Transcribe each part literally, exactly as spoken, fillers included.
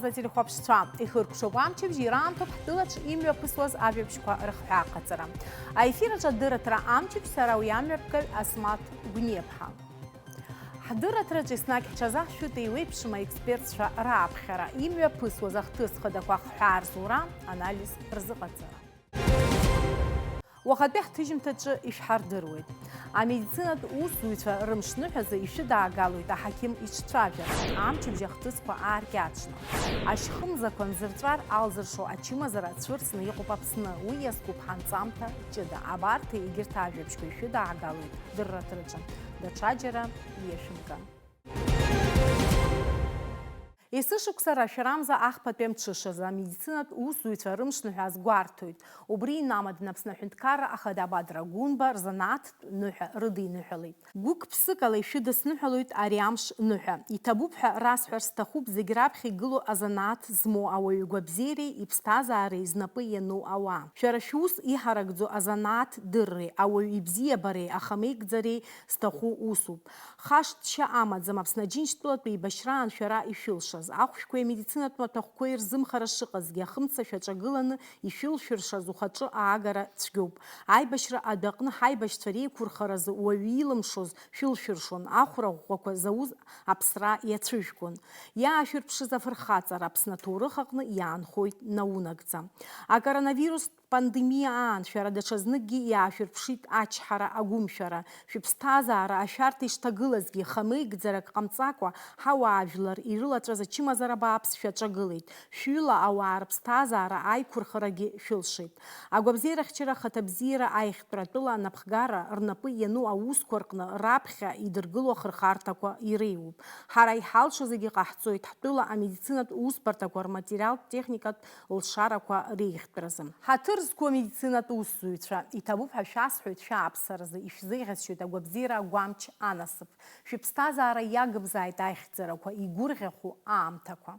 Ателехәаԥшцәа, ихыркәшоуп амчыбжь, ираамҭоуп ҳтәылаҿ имҩаԥысуаз ажәабжьқәа рыхҳәааҟаҵара. Аефир аҿы адырраҭара амчыбжь, сара уи амҩаԥгаҩ Асмаҭ Гәниаԥҳа. Ҳдырраҭараҿы еснагь ҳҽазаҳшәоит еиуеиԥшым аекспертцәа рааԥхьара, имҩаԥысуаз ахҭыс хадақәа ахҳәаа рзура, анализ рзыҟаҵара. Уахатәи ҳҭыжьымҭаҿы ишәҳардыруеит. Амедицинатә усзуҩцәа рымшныҳәазы ишәыдаагалоит аҳақьым иҿцәажәара, амчыбжь ахҭысқәа ааркьаҿны. Ашьхымзақәа нзырҵәар алзыршо ачымазара цәырҵны иҟоуп Аԥсны, уи иазкуп ҳанҵамҭа ҷыда. Абарҭи егьырҭ ажәабжьқәеи шәыдаагалоит дырраҭараҿы, даҽаџьара иашәымган. Есышықәса рашәарамза ахԥатәи амҽышазы амедицинатә усзуҩцәа рымшныҳәа азгәарҭоит. Убри инамаданы Аԥсны Аҳәынҭқарра Ахада Бадра Гәынба рзанааҭтә ныҳәа рыдиныҳәалеит. Гәык-ԥсыкала ишәыдысныҳәалоит ари амш ныҳәа. Иҭабуп ҳәа расҳәар сҭахуп зегь раԥхьа игылоу азанааҭ змоу ауаҩы игәабзиареи иԥсҭазаареи знапы иану ауаа. Шәара шәус иҳаракӡоу азанааҭ дырреи, ауаҩ ибзиабареи ахамеигӡареи зҭаху усуп. Хашҭшьа амаӡам, Аԥсны Аџьынџьтәылатә еибашьраан шәара ишәылшаз, ахәшәқәеи амедицинатә маҭәахәқәеи рзымхара шыҟазгьы, ахымца шәаҿагыланы ишәылшәыршаз ухаҿы аагара цәгьоуп. Аибашьра адәаҟны ҳаибашьцәа реиқәырхаразы уаҩы илымшоз шәылшәыршон, ахәра ӷәӷәақәа зауз аԥсра иацәыжәгон. Иаашәырԥшыз афырхаҵара Аԥсны аҭоурых аҟны иаанхоит наунагӡа. Акоронавирус пандемиа аан шәара даҽазныкгьы иаашәырԥшит ачҳара, агәымшәара. Шәыԥсҭазаара ашәарҭа ишҭагылазгьы, хамеигӡарак ҟамҵакәа, ҳауаажәлар ирылаҵәаз ачымазара бааԥс шәаҿагылеит. Шәҩыла ауаа рыԥсҭазаара аиқәырхарагьы шәылшеит. Агәабзиарахьчара ахаҭабзиара аиӷьтәратәыла анапхгара рнапы иану аусқәа рҟны раԥхьа идыргыло ахырхарҭақәа иреиуоуп. Ҳара иҳалшо зегьы ҟаҳҵоит, ҳтәыла амедицинатә усбарҭақәа рматериалтә техникатә лшарақәа реиӷьтәразы. Ҳаҭыр зқәу амедицинатә усзуҩцәа, иҭабуп ҳәа шәасҳәоит шәааԥсаразы, ишәзеиӷьасшьоит агәабзиара агәамч анасыԥ. Шәыԥсҭазаара иагымзааит аихьӡарақәа, игәырӷьахәу аамҭақәа.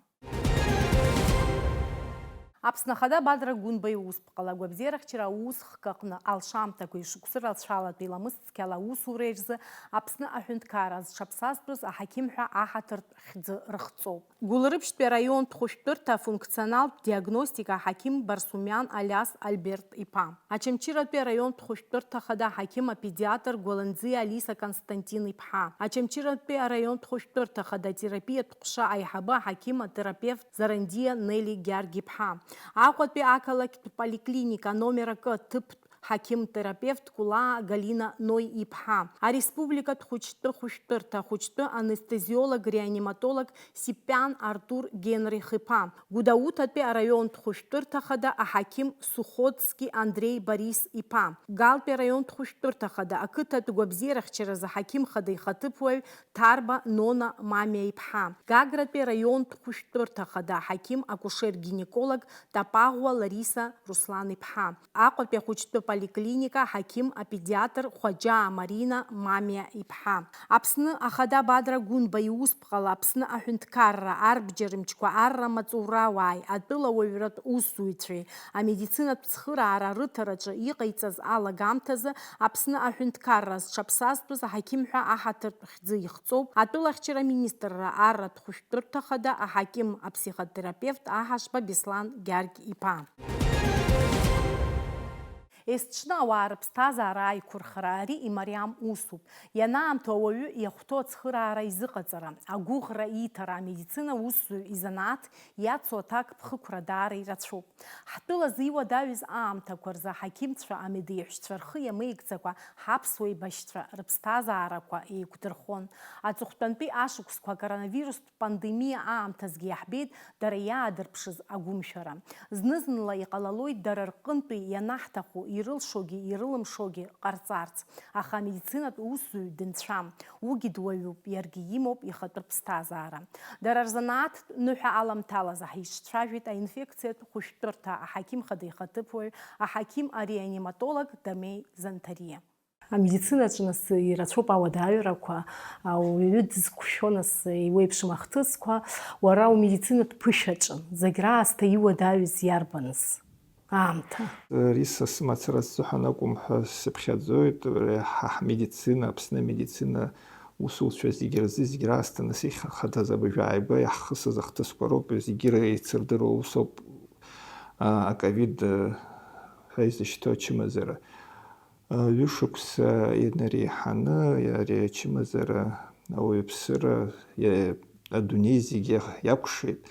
Аԥсны Ахада Бадра Гәынба иусԥҟала агәабзиарахьчара аус хкы аҟны алшамҭақәеи шықәсыра рацәалатәи ламыс цқьала аусуреи рзы Аԥсны аҳәынҭқарра зҽаԥсазтәыз аҳақьым ҳәа аҳаҭыртә хьӡы рыхҵоуп. Гәылрыԥшьтәи араионтә хәышәтәырҭа афункционалтә диагностика аҳақьым Барсумиан Алиас Альберт иԥа. Очамчыратәи араионтә хәышәтәырҭа ахада аҳақьым апедиатр Гәаланӡиа Алиса Константин-иԥҳа. Очамчыратәи араионтә хәышәтәырҭа ахада атерапиатә ҟәша аиҳабы аҳақьым атерапевт Зарандиа Нели Гьаргь-иԥҳа. Аҟәатәи ақалақьтә поликлиника номер акы ҭыԥтә ҳақьым-терапевт Кәлаа Галина Ной-иԥҳа. Ареспубликатә хәыҷтәы хәышәтәырҭа ахәыҷтәы анестезиолог-реаниматолог Сипиан Артур Генрих-иԥа. Гәдоуҭатәи араионтә хәышәтәырҭа ахада аҳақьым Сухоцки Андреи Борис-иԥа. Галтәи араионтә хәышәтәырҭа ахада ақыҭатә гәабзиарахьчаразы аҳақьым хада ихаҭыԥуаҩ Ҭарба Нона Мамиа-иԥҳа. Гагратәи араионтә хәышәтәырҭа ахада аҳақьым акушер-гинеколог Тапаӷәа Лариса Руслан-иԥҳа. Аҟәатәи ахәыҷтәы поликлиника аҳақьым апедиатр Хәаџьаа Марина Мамиа-иԥҳа. Аԥсны Ахада Бадра Гәынба иусԥҟала Аԥсны аҳәынҭқарра арбџьар мчқәа арра маҵурауааи атәыла уаҩратә усзуҩцәеи амедицинатә цхыраара рыҭараҿы иҟаиҵаз алагамҭазы Аԥсны аҳәынҭқарра зҽаԥсазтәыз аҳақьым ҳәа аҳаҭыртә хьӡы ихҵоуп атәылахьчара министрра арратә хәышәтәырҭа хада аҳақьым аԥсихотерапевт Аҳашба Беслан Гьаргь-иԥа. Есҽны ауаа рыԥсҭазаара аиқәырхара, ари имариам усуп. Ианаамҭоу ауаҩы иахәҭоу ацхыраара изыҟаҵара, агәыӷра иҭара, амедицина усзуҩ изанааҭ иацу аҭакԥхықәра даара ирацәоуп. Ҳтәыла зиуадаҩыз аамҭақәа рзы аҳақьымцәа, амедеиҳәшьцәа рхы иамеигӡакәа ҳаԥсуа еибашьцәа рыԥсҭазаарақәа еиқәдырхон. Аҵыхәтәантәи ашықәсқәа акоронавирустә пандемиа аамҭазгьы иаҳбеит дара иаадырԥшыз агәымшәара. Зны-зынла иҟалалоит дара рҟынтәи ианаҳҭаху, ирылшогьы ирылымшогьы ҟарҵарц, аха амедицинатә усзуҩ дынцәам, уигьы дуаҩуп, иаргьы имоуп ихатәы ԥсҭазаара. Дара рзанааҭтә ныҳәа аламҭалаз ҳаицәажәеит аинфекциатә хәышәтәырҭа аҳақьым хада ихаҭыԥуаҩ, аҳақьым-ареаниматолог Дамеи Занҭариа. Амедицина аҿы нас ирацәоуп ауадаҩрақәа, ауаҩы дызқәшәо нас иуеиԥшым ахҭысқәа, уара умедицинатә ԥышәаҿы зегь раасҭа иуадаҩыз иарбаныз аамҭа? Риса, сымацара сзыҳәан акәым ҳәа сыԥхьаӡоит, реиҳа ҳмедицина, Аԥсны амедицина Усуцәа зегьы рзы, зегь раасҭа нас ихадаз абыжә ааигәа иаҳхысыз ахҭысқәа роуп, зегьы реицырдыруа усоуп, а, аковид, а, ҳәа изышьҭоу ачымазара. А, ҩышықәса инареиҳаны ари ачымазара ауаҩԥсыра, иа-, адунеи зегьы иакәшеит,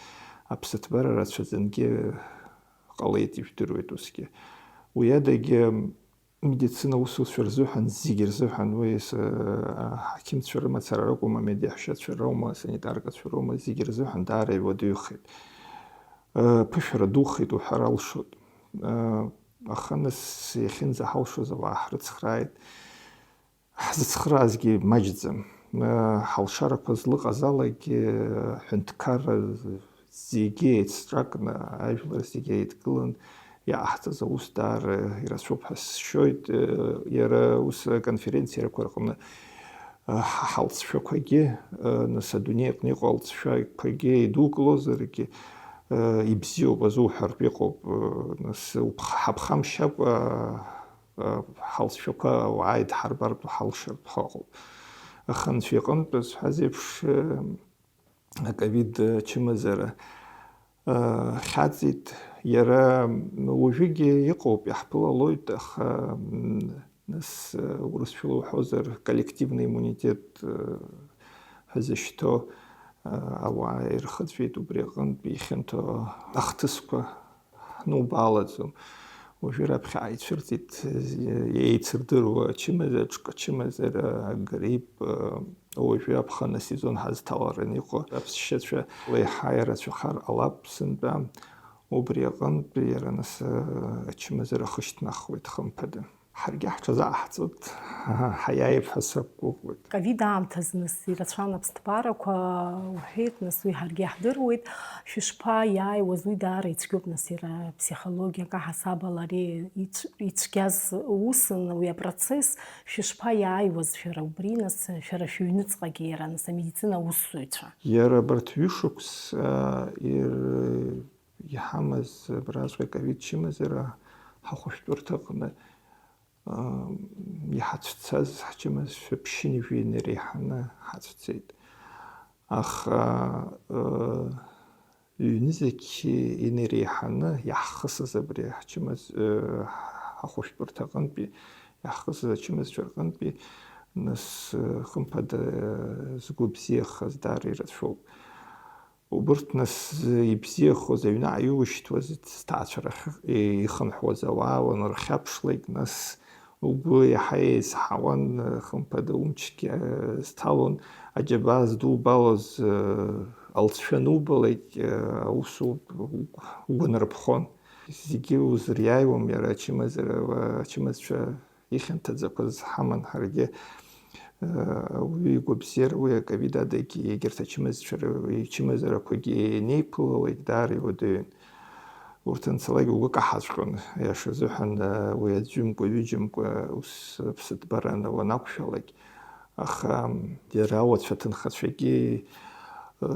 аԥсыҭбара рацәаӡангьы ҟалеит, ижәдыруеит усгьы. Уи адагьы, медицина усуцәа рзыҳәан, зегьы рзыҳәан, уи с-, аҳақьымцәа рымацара ракәым, амедиаҳәшьацәа роума, санитаркацәа роума, зегьы рзыҳәан даара иуадаҩхеит. Ԥышәара духеит уҳәар алшоит. Аха нас иахьынӡаҳалшоз ауаа ҳрыцхрааит. Ҳзыцхраазгьы маҷӡам. Ҳалшарақәа злыҟазаалакгьы, ҳәынҭқарра зегьы еицҿакны, ажәлар зегьы еидкылан иааҳҵаз аус даара ирацәоуп ҳәа сшьоит. Иара ус аконференциақәа рҟны ҳа ҳалҵшәақәагьы, нас адунеи аҟны иҟоу алҵшәақәагьы еидукылозаргьы, ибзиоуп, азуҳәартә иҟоуп. Нас уԥх-, ҳаԥхамшьакәа, ҳалҵшәақәа ауаа идҳарбартә, ҳалшартә ҳаҟоуп. Аха Анцәа иҟынтә, сҳәаз еиԥш, аковид ачымазара хьаҵит. Иара уажәыгьы иҟоуп, иаҳԥылалоит, аха, м, нас, урысшәала уҳәозар, коллективный иммунитет ҳәа зышьҭоу ауаа ирхыҵәеит убри аҟынтә ихьанҭоу ахҭысқәа. Ҳнубаалаӡом. Уажәы раԥхьа ааицәырҵит, еицырдыруа ачымазара, ҿкы ачымазара, агрипп, уажәы аԥхын асезон ҳазҭаларан иҟоу аԥсшьацәа леиҳа ирацәахар ҟалап сынтәа. Убри аҟынтә иара нас ачымазара ахышьҭнахуеит, хымԥада. Ҳаргьы ҳҽазааҳҵоит, ҳаиааип ҳәа сақәгәыӷуеит. Ковид аамҭазы нас ирацәан аԥсҭбарақәа, уҳәеит, нас уи ҳаргьы иаҳдыруеит. Шәышԥа иааиуаз, уи даара ицәгьоуп, нас иара ԥсихологиак аҳасабала ари ицә-, ицәгьаз усын уи апроцесс, шәышԥа иааиуаз шәара убри, нас шәара шәыҩныҵҟагьы иара, нас амедицина аусзуҩцәа? Иара абарҭ ҩышықәс, а, ир-, иҳамаз абраҵәҟьа аковид чымазара ҳахәышәтәырҭаҟны, аа, иҳацәцаз ҳчымазцәа ԥшьынҩажәи инареиҳаны ҳацәцеит. Аха, ыы, ҩнызқь инареиҳаны иаҳхысыз абри ҳчымаз-, ыы, ҳахәышәтәырҭаҟынтәи, иаҳхысыз ачымазцәа рҟынтәи, нас, ыы, хымԥада, ыы, згәы бзиахаз даара ирацәоуп. Убырҭ нас ибзиахоз, аҩны ааиуишьҭуаз, зҭаацәа рахь ихынҳәуаз ауаа уанырхьаԥшлак, нас угәы иаҳа еизҳауан, хымԥада, умчгьы зҭалон, аџьабаа здубалоз алҵшәа анубалак, аус угәы нарԥхон. Зегьы узыриааиуам, иара ачымазара, ачымазцәа ихьанҭаӡақәаз ҳаман ҳаргьы, э, ауаҩы игәабзиара уи аковид адагьы егьырҭ ачымазцәа р-, ичымазарақәагьы ианеиԥылалак даара иуадаҩын. Урҭ анцалак угәы каҳаҵәҟьон, аиаша азыҳәан, э, уи аӡәымкәа, ҩыџьамкәа ус аԥсыҭбараны уанақәшәалак. Аха, м, иара ауацәа аҭынхацәагьы, э,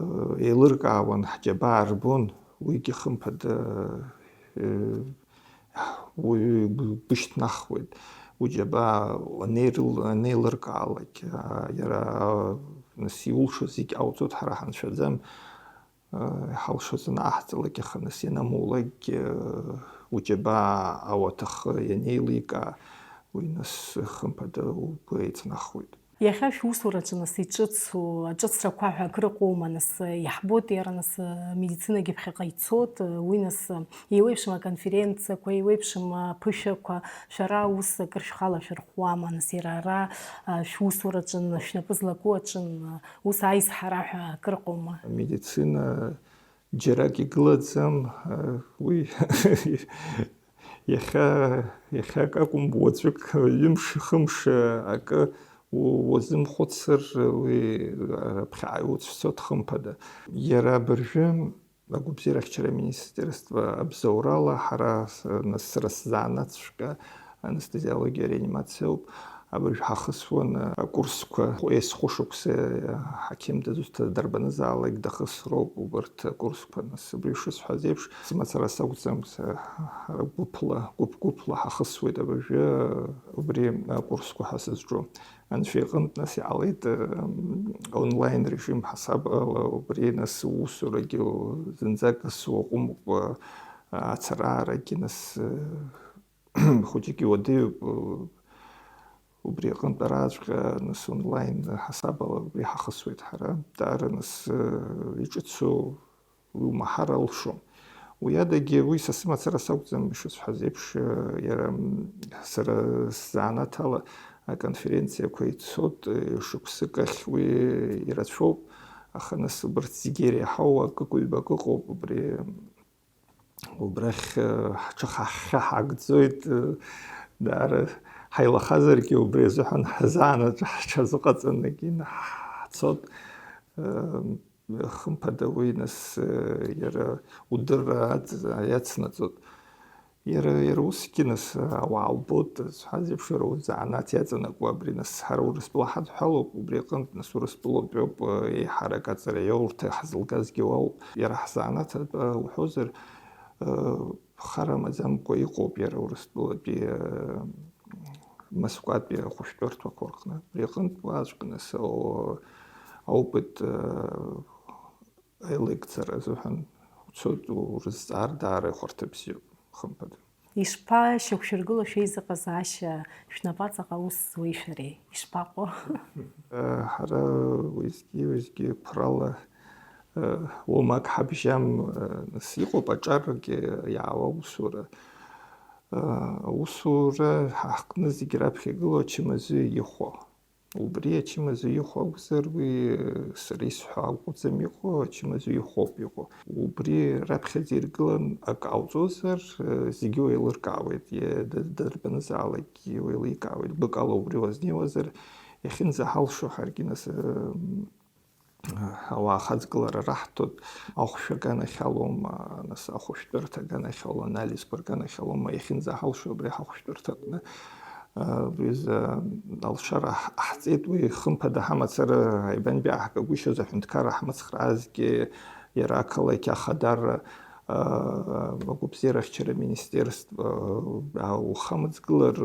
еилыркаауан, ҳџьабаа рбон, уигьы хымԥада, э, уаҩы игәы бышьҭнахуеит. Уџьабаа анеирыл-, анеилыркаалак, а, иара, а, нас иулшо зегь ҟауҵоит, ҳара ҳанцәаӡам, а, иҳалшоз анаҳҵалак, аха нас ианамулакгьы, а, уџьабаа ауаҭахы ианеиликаа, уи нас хымԥада угәы еиҵнахуеит. Иахьа шәусураҿы нас иҿыцу аҿыцрақәа ҳәа акыр ыҟоума, нас, иаҳбоит иара, нас, медицинагьы ԥхьаҟа ицоит, уи нас, еиуеиԥшым аконференциақәа, еиуеиԥшым аԥышәақәа, шәара ус акыр шәхала шәырхуама, нас, иара ара, шәусураҿы, шәнапы злаку аҿы, ус аизҳара ҳәа акыр ыҟоума? Амедицина џьарак игылаӡам, уи иахьа, иахьак акәым, уаҵәык, ҩымш, хымш акы у-, уазымхәыцыр, уи, а, ԥхьаҟа иуцәцоит, хымԥада. Иара абыржәы агәабзиарахьчара аминистерство абзоурала ҳара, с-, нас сара сзаанаҵҵәҟьа анестезиологиа реанимациоуп. абыржә ҳахысуан акурсқәа, есхәышықәса ҳақьым дызусҭа дарбанызаалак дахысроуп убарҭ акурсқәа. Нас абри шысҳәаз еиԥш, сымацара сакәӡам, са ҳара гәыԥла, гәыԥ-гәыԥла ҳахысуеит абыржәы убри акурсқәа ҳәа сызҿу. Анцәа иҟынтә, нас, иҟалеит, м, онлайн режим ҳасабала убри, нас, усурагьы зынӡак асы уаҟәымоуп, а, ацараарагьы, нас, э, хәыҷык иуадаҩуп, э, убри аҟынтә арааҵәҟьа, нас, онлайн ҳасабала убри ҳахысуеит ҳара. Даара, нас, э, иҿыцу уи умаҳар алшом. Уи адагьы, уи са сымацара сакәӡам, ишысҳәаз еиԥш, э, иара, м, сара сзанааҭ ала аконференциақәа ицоит, э, шықәсык ахь уи ирацәоуп, аха нас убарҭ зегьы иреиҳау акык-ҩбак ыҟоуп, убри, убрахь, э, ҳҽы ҳахьхьа ҳагӡоит, э, даара ҳаилахазаргьы убри азыҳәан ҳзаанаҵ-, ҳҽазыҟаҵаны егьин ҳцоит. Э, Хымԥада уи, нас, э, иара удырра аҵ-, иацнаҵоит. Иара, иара усгьы, нас, ауаа убоит, зҳәаз еиԥш, иара узанааҭ иаҵанакуа абри, нас, ҳара Урыстәыла ҳадҳәалоуп, убри аҟынтә, нас, Урыстәылатәиоуп, э, еиҳарак аҵараиоурҭа ҳзылгазгьы уаауп. Иара ҳзанааҭ атәы уҳәозар, э, хара маӡамкәа иҟоуп иара Урыстәылатәи, э, Москватәи ахәышәтәырҭақәа рҟны. Абри аҟынтә уаҵәҟьа, нас, о-, аопыт, э, аилагӡара азыҳәан уцоит, урызҵаар даара ихәарҭа бзиоуп, хымԥада. Ишԥашьақәшәыргыло шәеизыҟазаашьа шәнапаҵаҟа аус зуеи шәареи? Ишԥаҟоу? Э, ҳара уеизгьы, уеизгьы қәрала, э, уамак ҳабжьам, э, нас иҟоуп аҿаргьы иаауа аусура. Э, аусура ҳа-, ҳкны зегь раԥхьа игылоу ачымазаҩ ихәо. Убри ачымазаҩ ихәо акәзар, уи, э, сара исҳәо акәӡам иҟоу, ачымазаҩ ихәоуп иҟоу. Убри раԥхьаӡа иргылан ак ҟауҵозар, э, зегьы уеилыркаауеит, е-, д-, дарбанызаалакгьы уеиликаауеит. Быкала убри уазнеиуазар, иахьынӡаҳалшо ҳаргьы нас, э, ауаа ахаҵгылара раҳҭоит, ахәшә аганахь алоума, нас ахәышәтәырҭа аганахь алоу, анализқәа рганахь алоума, иахьынӡаҳалшо абри ҳахәышәтәырҭаҟны, а, абри азы алшара ҳ-, ҳҵеит, уи хымԥада ҳамацара аибантәи ааҳгагәышьоз аҳәынҭқарра ҳмыцхраазгьы, иара ақалақь ахадара, а, агәабзиарахьчара аминистерство, а, ухамыҵгылар,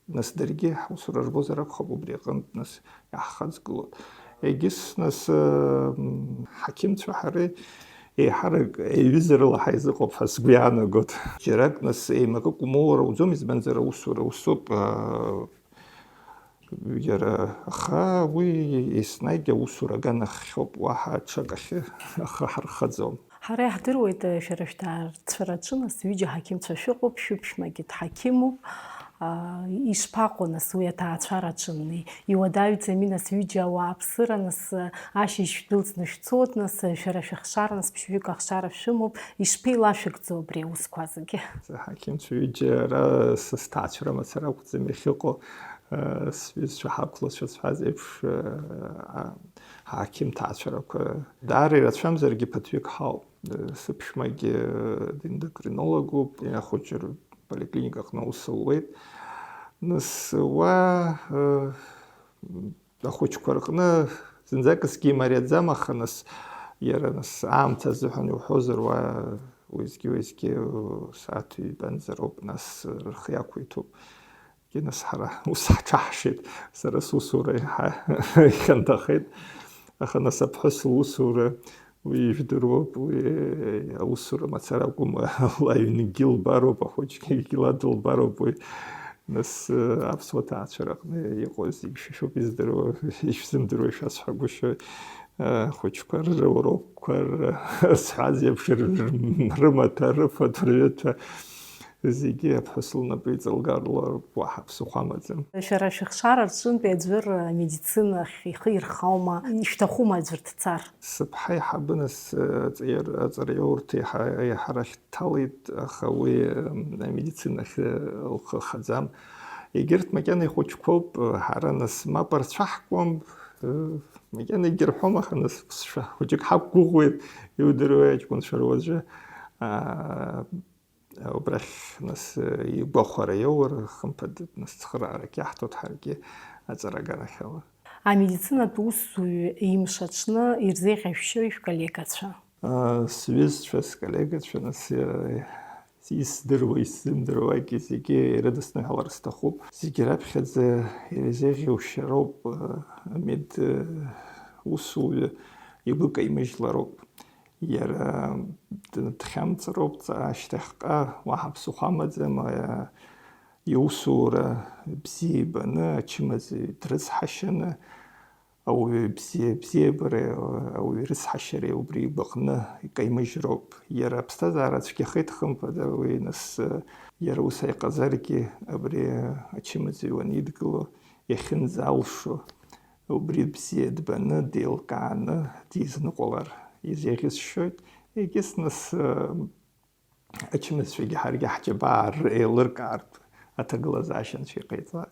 Нас даргьы ҳусура рбозар акәхап, убри аҟынтә нас иаҳхаҵгылоит. Егьыс нас, м, ҳақьымцәа ҳареи еиҳарак еиҩызарала ҳаизыҟоуп ҳәа сгәы иаанагоит. Џьарак нас еимакык умоур ауӡом, избанзар аусура усуп, а, иара, аха уи еснагь аусура аганахьоуп, уаҳа аҽакахьы ахы ҳархаӡом. Ҳара иаҳдыруеит, шәара шәҭаацәара аҿы нас ҩыџьа ҳақьымцәа шәыҟоуп, шәыԥшәмагьы дҳақьымуп. Ишԥаҟоу нас уи аҭаацәара аҿы? Иуадаҩӡами нас ҩыџьа ауааԥсыра, нас ашьыжь шәдәылҵны шәцоит, нас шәара шәыхшара, нас ԥшьҩык ахшара шәымоуп, ишԥеилашәыгӡо абри аусқәа зегьы? Ҳақьымцәа ҩыџьа ара са сҭаацәара мацара акәӡам иахьыҟоу, сҩызцәа ҳақәлацәа зҳәаз еиԥш, ҳақьым ҭаацәарақәа даара ирацәамзаргьы ԥыҭҩык ҳауп. Сыԥшәмагьы дендокринологуп, ахәыҷы рполиклиникаҟны аус луеит. Нас уа, э, ахәыҷқәа рҟны зынӡак сгьы имариаӡам, аха нас иара нас аамҭа азыҳәан иуҳәозар, уа уеизгьы-уеизгьы сааҭ ҩбанӡароуп, нас рхы иақәиҭуп. Нас ҳара ус ҳҽаҳшеит, сара сусура иаҳа ихьанҭахеит, аха нас аԥҳәыс лусура уи ижәдыруоуп, уи аусура мацара акәым, лаҩнгьы лбароуп, ахәыҷгьы ла дылбароуп уи. Нас, э, аԥсуа ҭаацәараҟны иҟоу зегь шәышәоуп издыруа, ишәзымдыруа ишәасҳәагәышьоит. Э, ахәыҷқәа рыурокқәа, р-, сҳәаз еиԥш, р-, рымаҭәа, рыфатә, рҩыҭәа, зегьы аԥҳәыс лнапы иҵалгароуп, уаҳа ԥсыхәа амаӡам. Шәара шәыхшара рҿынтәи аӡәыр амедицинахь ихы ирхаума, ишәҭахума аӡәыр дцар? Сыԥҳа иҳабы нас, э, аҵаиар-, аҵараиурҭа иаҳа-, иаҳарахь дҭалеит, аха уи, э, амедицинахь, э, лхы хаӡам. Егьырҭ макьана ихәыҷқәоуп, э, ҳара нас мап рцәаҳкуам, э, макьана егьырҳәом, аха нас ԥсшәа хәыҷык ҳақәгәыӷуеит, иудыруеи аҷкәынцәа руаӡәы, аа, Убрахь, нас, игәахәара иоур, хымԥада, нас, цхыраарак иаҳҭоит ҳаргьы аҵарагарахьала. Амедицинатә усзуҩы имш аҽны ирзеиӷьашәшьои шәколлегацәа? Сҩызцәа, сколлегацәа, нас, исдыруа, исзымдыруагьы зегьы ирыдысныҳәалар сҭахуп. Зегьы раԥхьаӡа ирзеиӷьушьароуп, амед усуҩы игәы каимыжьлароуп. Иара дхьамҵроуп, ҵаа шьҭахьҟа уаҳа ԥсыхәа амаӡам, иусура бзиа ибаны, ачымазаҩ дрыцҳашьаны, ауаҩы бзиа, бзиабара, ауаҩы рыцҳашьара убри игәаҟны икаимыжьроуп. Иара аԥсҭазаара цәгьахеит, хымԥада, уи нас, иара ус иҟазаргьы, абри ачымазаҩ уанидгыло, иахьынӡалшо, убри бзиа дбаны, деилкааны дизныҟәалар изеиӷьасшьоит. Егьыс нас, ачымазцәагьы ҳаргьы ҳџьабаа ар-, еилыркаартә аҭагылазаашьа анцәа иҟаиҵалак.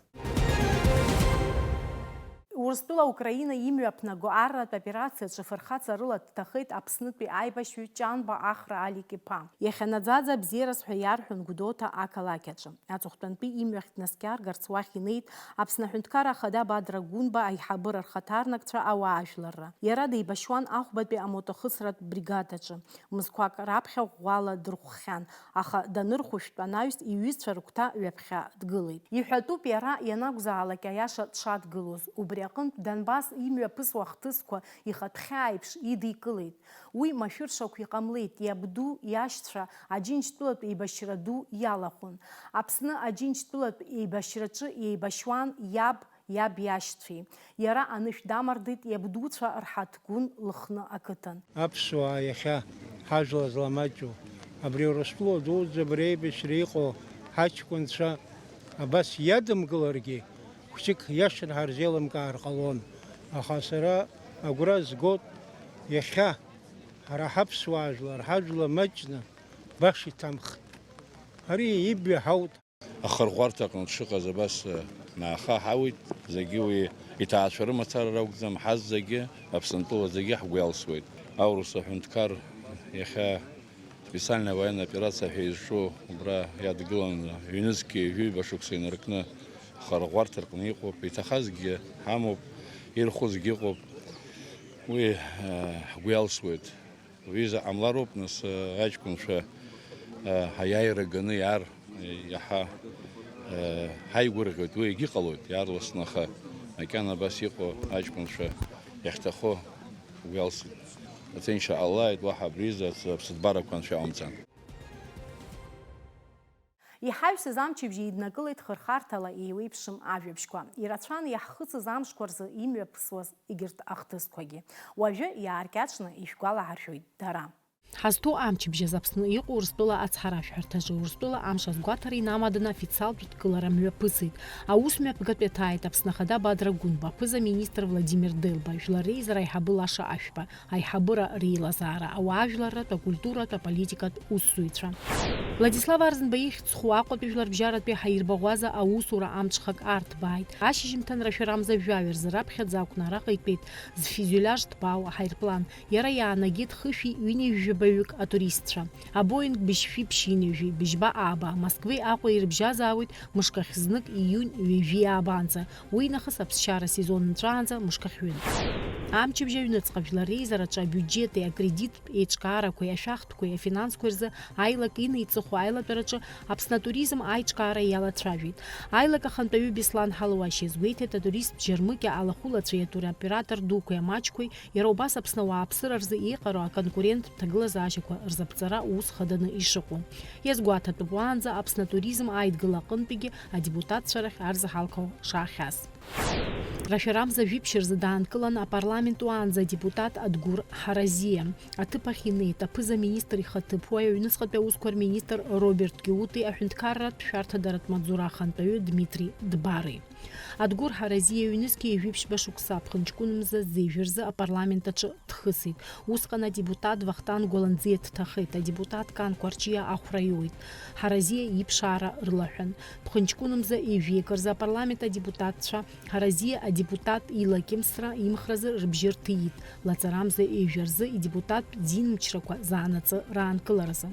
Урыстәыла Украина имҩаԥнаго арратә операциаҿы фырхаҵарыла дҭахеит Аԥснытәи аибашьҩы Ҷанба Ахра Алик иԥа. Иахьа наӡаӡа абзиараз ҳәа иарҳәон Гәдоуҭа ақалақь аҿы. Аҵыхәтәантәи имҩахь днаскьаргарц уахь инеит Аԥсны Аҳәынҭқарра Ахада Бадра Гәынба аиҳабыра рхаҭарнакцәа ауаажәларра. Иара деибашьуан ахәбатәи амотохысратә бригадаҿы. Мызқәак раԥхьа ӷәӷәала дырхәхьан, аха данырхәышәтә анаҩс иҩызцәа рыгәҭа ҩаԥхьа дгылеит. Иҳәатәуп иара ианакәзаалак аиаша дшадгылоз, убри аҟынтә Донбасс имҩаԥысуа ахҭысқәа ихатә хьаа еиԥш идикылеит. Уи машәыршақә иҟамлеит, иабду иашьцәа Аџьынџьтәылатә еибашьра ду иалахәын. Аԥсны Аџьынџьтәылатә еибашьраҿы еибашьуан иаб, иаб иашьцәеи. Иара анышә дамардеит иабдуцәа рҳаҭгәын Лыхны ақыҭан. Аԥсуаа иахьа ҳажәла зламаҷу, абри Урыстәыла дуӡӡа абри аибашьра иҟоу ҳаҷкәынцәа абас иадымгыларгьы, хәҷык иашан ҳарзеилымкаар ҟалон, аха сара агәра згоит, иахьа ҳара ҳаԥсуаа жәлар ҳажәла маҷны баша иҭамхт. Ари ибҩа ҳауҭ. Ахырӷәӷәарҭаҟны дшыҟаз абас нааха ҳауит, зегьы уи иҭаацәа рымацара ракәӡам, ҳазегьы, Аԥсынтәыла зегьы ҳгәы иалсуеит. Аурыс аҳәынҭқар иахьа специальная военная операция ҳәа изҿу убра иадгыланы ҩнызқьи ҩба шықәса инаркны ахырӷәӷәарҭаҟны иҟоуп, иҭахазгьы ҳамоуп, ирхәызгьы ыҟоуп. Уи ҳгәы иалсуеит. Уи заҟа ҟамлароуп, нас, аҷкәынцәа аиааира ганы иаар, иаҳа ҳаигәырӷьоит, уи егьыҟалоит, иаарласны, аха макьана абас иҟоу аҷкәынцәа иахьҭаху уи алсит. Аца, иншааллаҳ, уаҳа абри изы аԥсыҭбарақәа анцәа иҟамҵан. Иҳаҩсыз амчыбжь еиднакылеит хырхарҭала еиуеиԥшым ажәабжьқәа. Ирацәан иаҳхыҵыз амшқәа рзы имҩаԥысуаз егьырҭ ахҭысқәагьы. Уажәы иааркьаҿны ишәгәалаҳаршәоит дара. Ҳазҭоу амчыбжь азы Аԥсны иҟоу Урыстәыла ацҳаражәҳәарҭаҿы Урыстәыла амш азгәаҭара инамаданы официалтә дкылара мҩаԥысит. Аус мҩаԥгатә иаҭааит Аԥсны Ахада Бадра Гәынба, аԥыза-министр Владимир Делба, Жәлар Реизара аиҳабы Лаша Ашәба, аиҳабыра реилазаара, ауаажәларратә, акультуратә, аполитикатә усзуҩцәа. Владислав Арӡынба ихьӡ зху Аҟәатәи жәларбжьаратәи ҳаирбаӷәаза аусура амҽхак арҭбааит. Ашьыжьымҭан рашәарамза жәаҩа рзы раԥхьаӡа акәны араҟа итәеит зфюзеляж ҭбаау аҳаирплан. Иара иаанагеит хышәи ҩынҩажәи жәабаҩык атуристцәа. Абоинг быжьшәи ԥшьынҩажәи быжьба ааба Москвеи Аҟәеи ирыбжьазаауеит мышкахь знык, июнь ҩажәи ааба анӡа, уи нахыс аԥсшьара сезон нҵәаанӡа мышкахь ҩынтә. Амчыбжь аҩныҵҟа Жәлар Реизараҿы абиуџьети акредиттә еиҿкаарақәеи ашәахтәқәеи афинансқәеи рзы аилак инеиҵыху аилатәараҿы Аԥсны атуризм аиҿкаара иалацәажәеит. Аилак ахантәаҩы Беслан Ҳалуашь иазгәеиҭеит, атуристтә џьармыкьа алахәылацәеи атуроператор дуқәеи амаҷқәеи, иара убас Аԥсны ауааԥсыра рзы еиҟароу аконкуренттә ҭагылазаашьақәа рзаԥҵара ус хаданы ишыҟоу. Иазгәаҭатәуп уаанӡа Аԥсны атуризм аидгыла аҟынтәигьы адепутатцәа рахь арзаҳалқәа шаахьаз. Рашәарамза жәиԥшь рзы даанкылан апарламент уаанӡа адепутат Адгәыр Ҳаразиа. Аҭыԥ ахь инеит аԥыза-министр ихаҭыԥуаҩ, аҩныҵҟатәи аусқәа рминистр Роберт Гиути, аҳәынҭқарратә шәарҭадаратә маҵзура ахантәаҩы Дмитри Дбари. Адгәыр Ҳаразиа ҩнызқьи жәиԥшьба шықәса аԥхынҷкәын мза зежә рзы апарламент аҿы дхысит. Усҟан адепутат Вахтанг Гәаланӡиа дҭахеит, адепутат Кан Кәарҷиа ахәра иуит. Ҳаразиа иԥшаара рылаҳәан. Ԥхынҷкәын мза ҩажәи акы рзы апарламент адепутатцәа Ҳаразиа Адепутат илакьымсра имхразы рыбжьы рҭиит, лаҵарамза ҩажәа рзы идепутаттә динмчрақәа заанаҵы раанкыларазы.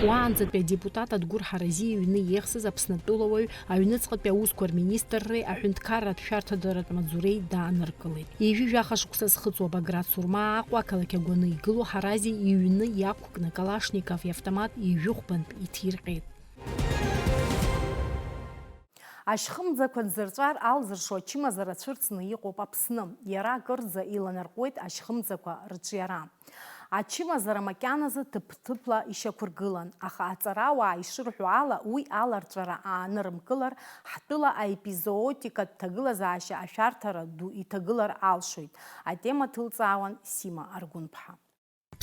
Уаанӡатәи адепутат Адгәыр Ҳарази иҩны иеихсыз Аԥснытәылауаҩ аҩныҵҟатәи аусқәа рминистрреи аҳәынҭқарратә шәарҭадаратә маҵзуреи дааныркылеит. Ҩажәи жәаха шықәса зхыҵуа Баграт Сурмаа Аҟәа ақалақь агәаны игылоу Ҳарази иҩны иақәкны Калашников иавтомат ҩажәи хәбантә иҭирҟьеит. Ашьхымӡақәа нзырҵәар алзыршо ачымазара цәырҵны иҟоуп Аԥсны. Иара акырӡа иланарҟәуеит ашьхымӡақәа рыҿиара. Ачымазара макьаназы ҭыԥ-ҭыԥла ишьақәыргылан, аха аҵарауаа ишырҳәо ала, уи аларҵәара аанырымкылар, ҳтәыла аепизоотикатә ҭагылазаашьа ашәарҭара ду иҭагылар алшоит. Атема ҭылҵаауан Сима Аргәынԥҳа.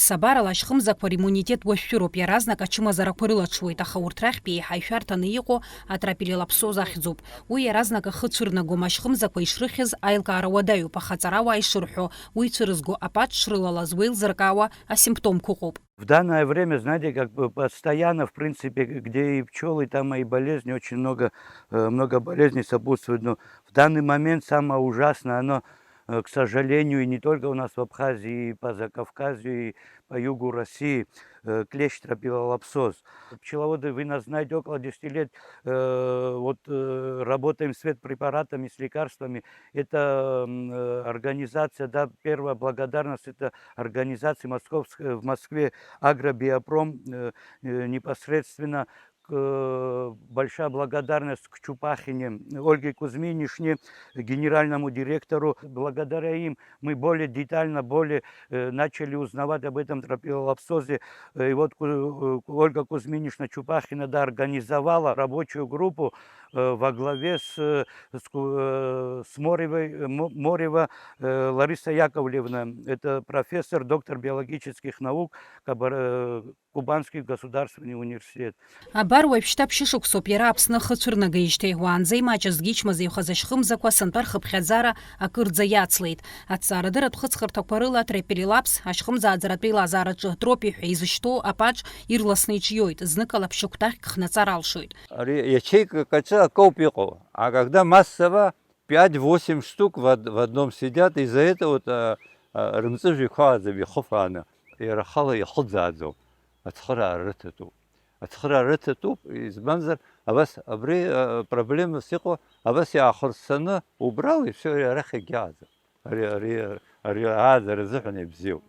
Ԥсабарала ашьхымзақәа римунитет уашәшәыроуп, иаразнак ачымазарақәа рылаҽуеит, аха урҭ рахьтә еиҳа ишәарҭаны иҟоу атрапилелапсоз ахьӡуп. Уи иаразнак ахы цәырнагом, ашьхымзақәа ишрыхьыз аилкаара уадаҩуп, аха аҵарауаа ишырҳәо, уи цәырызго апатш шрылалаз уеилзыркаауа асимптомқәа ыҟоуп. В данное время, знаете, как бы постоянно, в принципе, где и пчелы, там и болезни, очень много, э, много болезней сопутствует. Но в данный момент самое ужасное, оно, э, к сожалению, и не только у нас в Абхазии, и по Закавказью, и по югу России, э, клещ тропилолапсоз. Пчеловоды, вы нас знаете, около десяти лет, э, вот, э, работаем с ветпрепаратами, с лекарствами. Это, м, э, организация, да, первая благодарность, это организации московской, в Москве Агробиопром, э, э, непосредственно к, э, большая благодарность к Чупахине, Ольге Кузьминичне, генеральному директору. Благодаря им мы более детально, более, э, начали узнавать об этом тропилолапсозе. Э, и вот Ку-, э, Ольга Кузьминична Чупахина, да, организовала рабочую группу, э, во главе с, э, с Ку-, э, с Моревой, э, Мо-, Морева, э, Лариса Яковлевна. Это профессор, доктор биологических наук, Кабар-, э, Кубанский государственный университет. Абар уажәшьҭа ԥшьышықәсоуп иара Аԥсны ахы цәырнагеижьҭеи, уаанӡа имаҷызгьы ичмазаҩхаз ашьхымзақәа сынтәа рхыԥхьаӡара акырӡа иацлеит. Аҭҵаарадырратә хыҵхырҭақәа рыла трапилелапс, ашьхымзааӡаратә еилазаараҿы тропи ҳәа изышьҭоу апатш ирласны иҿиоит, зныкала ԥшьықәҭахьк хнаҵар алшоит. Ари ячейкак аҿы акоуп иҟоу, а когда массово пять-восемь штук в од-, в одном сидят, из-за этого вот, а, а, рымҵәыжәҩа иқәааӡам ихыфааны, иара ахала ихыӡааӡом, ацхыраара рыҭатәуп. Ацхыраара рыҭатәуп, избанзар, абас, абри, а, проблемас иҟоу, абас иаахырссаны убрала, и всё, арахь егьааӡам. Ари, ари, ари ааӡара азыҳәан ибзиоуп.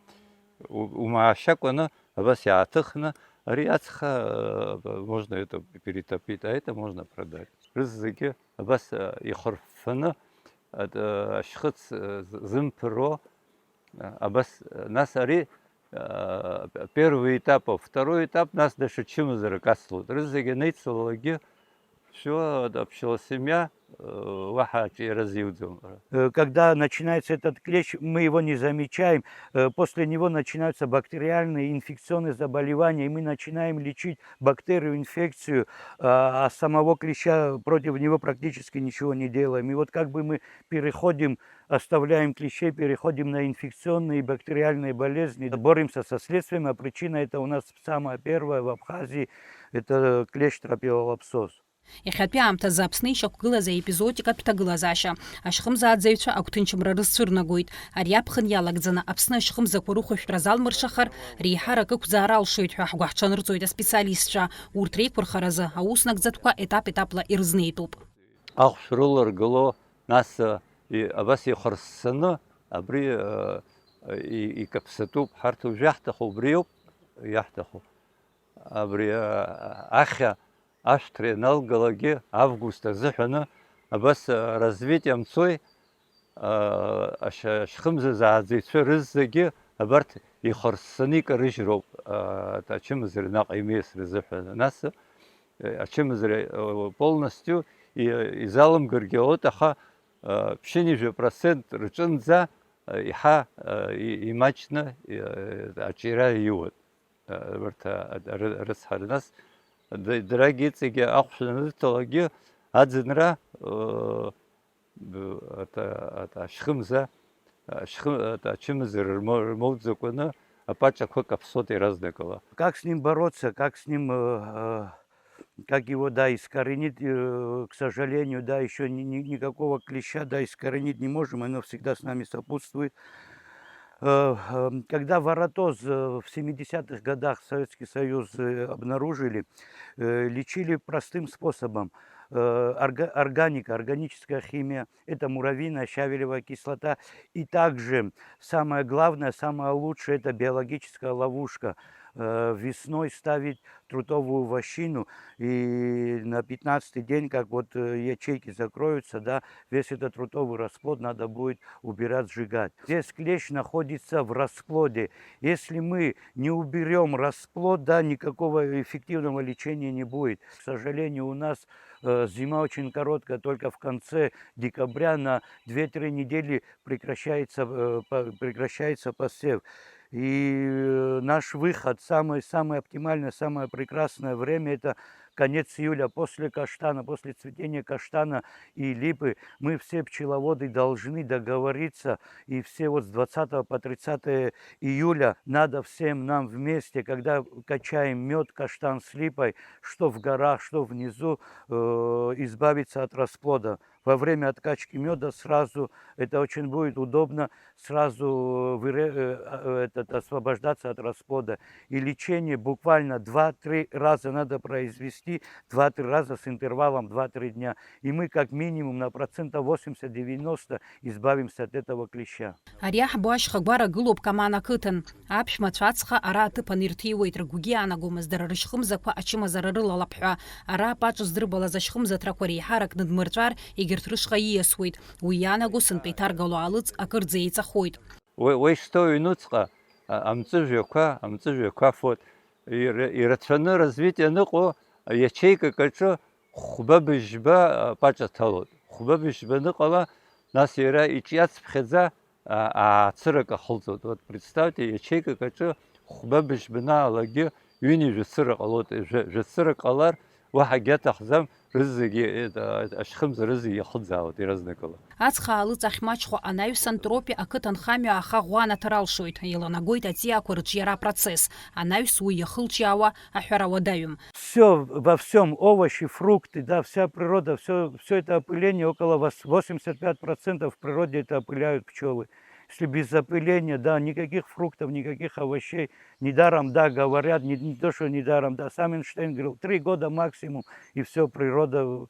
У-, умаашьакәаны, абас иааҭыхны, ари ацха, а, можно это перетопить, а это можно продать. Рызегьы абас, а, ихырффаны, а, ашьхыц, а, з-, зымԥыруа, а, абас, а, нас ари, а, первый этап, второй этап, нас даҽа чымазарак ацлоит. Рызегьы анеицлалакгьы, всё, это пчелосемья, э, уаҳа аҿиара зиуӡом. Э, когда начинается этот клещ, мы его не замечаем. Э, после него начинаются бактериальные инфекционные заболевания, и мы начинаем лечить бактерию, инфекцию, а, а самого клеща, против него практически ничего не делаем. И вот как бы мы переходим, оставляем клещей, переходим на инфекционные и бактериальные болезни, боремся со следствием, а причина это у нас самая первая в Абхазии, это клещ тропилолапсоз. Иахьатәи аамҭазы Аԥсны ишьақәгылаз аепизоотикатә ҭагылазаашьа, ашьхымзааӡаҩцәа агәҭынчымра рызцәырнагоит. Ари аԥхын иалагӡаны Аԥсны ашьхымзақәа рыхәышәтәра залмыршахар, реиҳарак ықәӡаар алшоит ҳәа ҳгәаҳҽанырҵоит аспециалистцәа. Урҭ реиқәырхаразы аус нагӡатәқәа етап-етапла ирызнеитәуп. Ахәшә рыларгыло, нас, и-, абас ихырссаны, абри, э, и-, икаԥсатәуп. Ҳарҭ уажә иаҳҭаху убриоуп, иаҳҭаху. Абри, э, ахьа ашәҭра ианалгалакгьы, август азыҳәаны, абас, э, развитие мцои, э, ашь-, ашьхымзазааӡаҩцәа рызегьы абарҭ ихырссаны икарыжьроуп, э, ачымазара наҟ имеис рзыҳәан. Нас, э, ачымазара, э, полностью и-, изалымгаргьы ҟалоит, аха, э, ԥшьынҩажәа процент рҿынӡа, э, иаҳа, э, и-, имаҷны, э, аҿиара иуеит. Э, урҭ, э, ры-, рыцҳара. Нас д-, даргьы иҵегьы ахәшә анырҭалакгьы, аӡынра, э, б-, ат-, ат-, ашьхымза, ашьхы-, ат-, ачымазара рмо-, рмоуӡакәаны апаҿақәа каԥсоит иаразнакала. Как с ним бороться, как с ним, э, э, как его, да, искоренить, э, к сожалению, да, ещё ни-, ни-, никакого клеща, да, искоренить не можем, оно всегда с нами сопутствует. Э, эм, когда варотоз, э, в семидесятых годах Советский Союз, э, обнаружили, э, лечили простым способом. Э, орга-, органика, органическая химия, это муравьиная щавелевая кислота. И также самое главное, самое лучшее, это биологическая ловушка. Э, весной ставить трутовую вощину, и на пятнадцатый день, как вот, э, ячейки закроются, да, весь этот трутовый расплод надо будет убирать, сжигать. Здесь клещ находится в расплоде. Если мы не уберём расплод, да, никакого эффективного лечения не будет. К сожалению, у нас, э, зима очень короткая, только в конце декабря на две-три недели прекращается, э, по-, прекращается посев. И, э, наш выход, самое, самое оптимальное, самое прекрасное время — это конец июля, после каштана, после цветения каштана и липы. Мы все пчеловоды должны договориться, и все вот с двадцатого по тридцатое июля надо всем нам вместе, когда качаем мёд, каштан с липой, что в горах, что внизу, э, избавиться от расплода. Во время откачки мёда сразу, это очень будет удобно, сразу выре-, э, э, этот, освобождаться от расплода. И лечение буквально два-три раза надо произвести, два-три раза с интервалом два-три дня. И мы как минимум на процентов восемьдесят-девяносто избавимся от этого клеща. Ари аҳбо ашьхагәара гылоуп Каман ақыҭан. Аԥшәмацәа ацха ара аҭыԥан ирҭиуеит, ргәгьы иаанагомызт дара рышьхымзақәа ачымазара рылалап ҳәа. Ара апаҿ здырбалаз ашьхымзаҭрақәа реиҳарак ныдмырҵәар, егьырҭ рышҟа ииасуеит. Уи иаанаго сынтәа иҭаргало алыҵ акырӡа еиҵахоит. Уа-, уа ишьҭоу аҩнуҵҟа, а, амҵәыжәҩақәа, амҵәыжәҩақәа фоит. Ира-, ирацәаны развитие аныҟоу, аиачеикак аҿы хәба-быжьба, а, паҿа ҭалоит. Хәба-быжьба аныҟала, нас иара иҿиацыԥхьаӡа, а, аацырак ахылҵоит. Вот представьте, иачеикак аҿы хәба-быжьба анаалагьы ҩынҩажәа цыра ҟалоит. Жәа-, жәа цырак ҟалар, уаҳагьы аҭахӡам, рызегьы, э, ашьхымза рызегьы иахыӡаауеит иаразнакала. Ацха аалыҵ ахьмаҷхо анаҩсан Тропи ақыҭанхамҩа аха ӷәӷәа анаҭар алшоит, еиланагоит аҵиаақәа рыҿиара апроцесс. Анаҩс уи иахылҿиаауа аҳәара уадаҩым. Всё, во всём, овощи, фрукты, да, вся природа, всё, всё это опыление, около вос-, восемьдесят пять процентов в природе это опыляют пчёлы. Если без опыления, да, никаких фруктов, никаких овощей, недаром, да, говорят, не, не то, что недаром, да, сам Эйнштейн говорил, три года максимум, и всё, природа,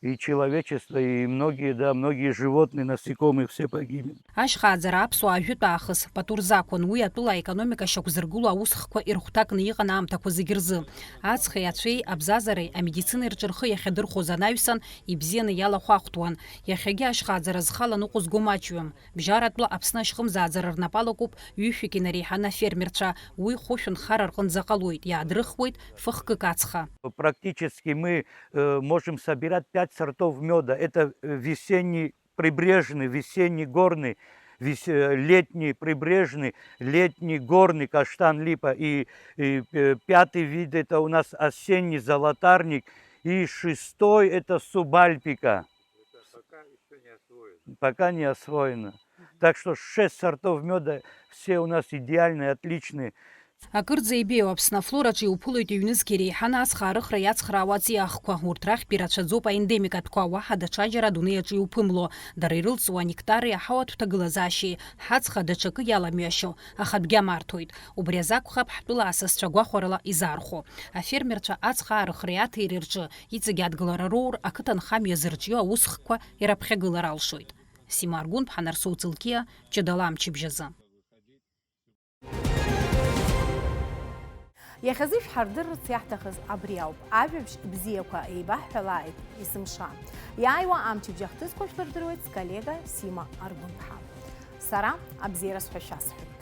и человечество, и многие, да, многие животные, насекомые, все погибнут. Ашьхааӡара аԥсуаа ажәытә аахыс пату рзақәын, уи атәыла аекономика шьақәзыргыло аусхқәа ирхәҭакны иҟан аамҭақәа зегь рзы. Ацхи ацәеи, абзазареи, амедицинеи рҿы рхы иахьадырхәоз анаҩсан, ибзианы иалахәахәҭуан. Иахьагьы ашьхааӡара зхала ныҟәызго маҷҩым. Бжьаратәла Аԥсны ашьхымзааӡара рнапы алакуп ҩышәҩык инареиҳаны афермерцәа, уи хәышә нхара рҟынӡа ҟалоит, иаадрыхуеит фыхкык ацха. Практически мы, э, можем собирать пять сортов мёда. Это, э, весенний прибрежный, весенний горный, вес-, э, летний прибрежный, летний горный каштан липа. И, и, э, пятый вид — это у нас осенний золотарник. И шестой — это субальпика. Это пока ещё не освоено. Пока не освоено. Так что шесть сортов мёда, все у нас идеальные, отличные. Акырӡа ибеиоу Аԥсны афлораҿы иуԥылоит иҩнызқьи реиҳаны ацха арыхра иацхраауа аҵиаахқәа. Урҭ рахьтә ирацәаӡоуп аендемикатәқәа, уаҳа даҽаџьара адунеи аҿы иуԥымло. Дара ирылҵуа анектари аҳауатә ҭагылазаашьеи ҳацха даҽакы иаламҩашьо ахатәгьы амарҭоит. Убри азы акәхап ҳтәыла асасцәа гәахәарала изаархәо. Афермерцәа ацха аарыхреи аҭиреи рҿы иҵегь адгылара роур, ақыҭанхамҩа зырҿио аусхкқәа ираԥхьагылар алшоит. Сима Аргәынԥҳа, Нарсоу Цылкиа, Ҷыдала амчыбжь азы. Иахьазы шәҳардырырц иаҳҭахыз абри ауп. Ажәабжь бзиақәа еибаҳҳәалааит есымша. Иааиуа амчыбжь ахҭысқәа шәлырдыруеит сколлега Сима Аргәынԥҳа. Сара абзиараз ҳәа шәасҳәоит.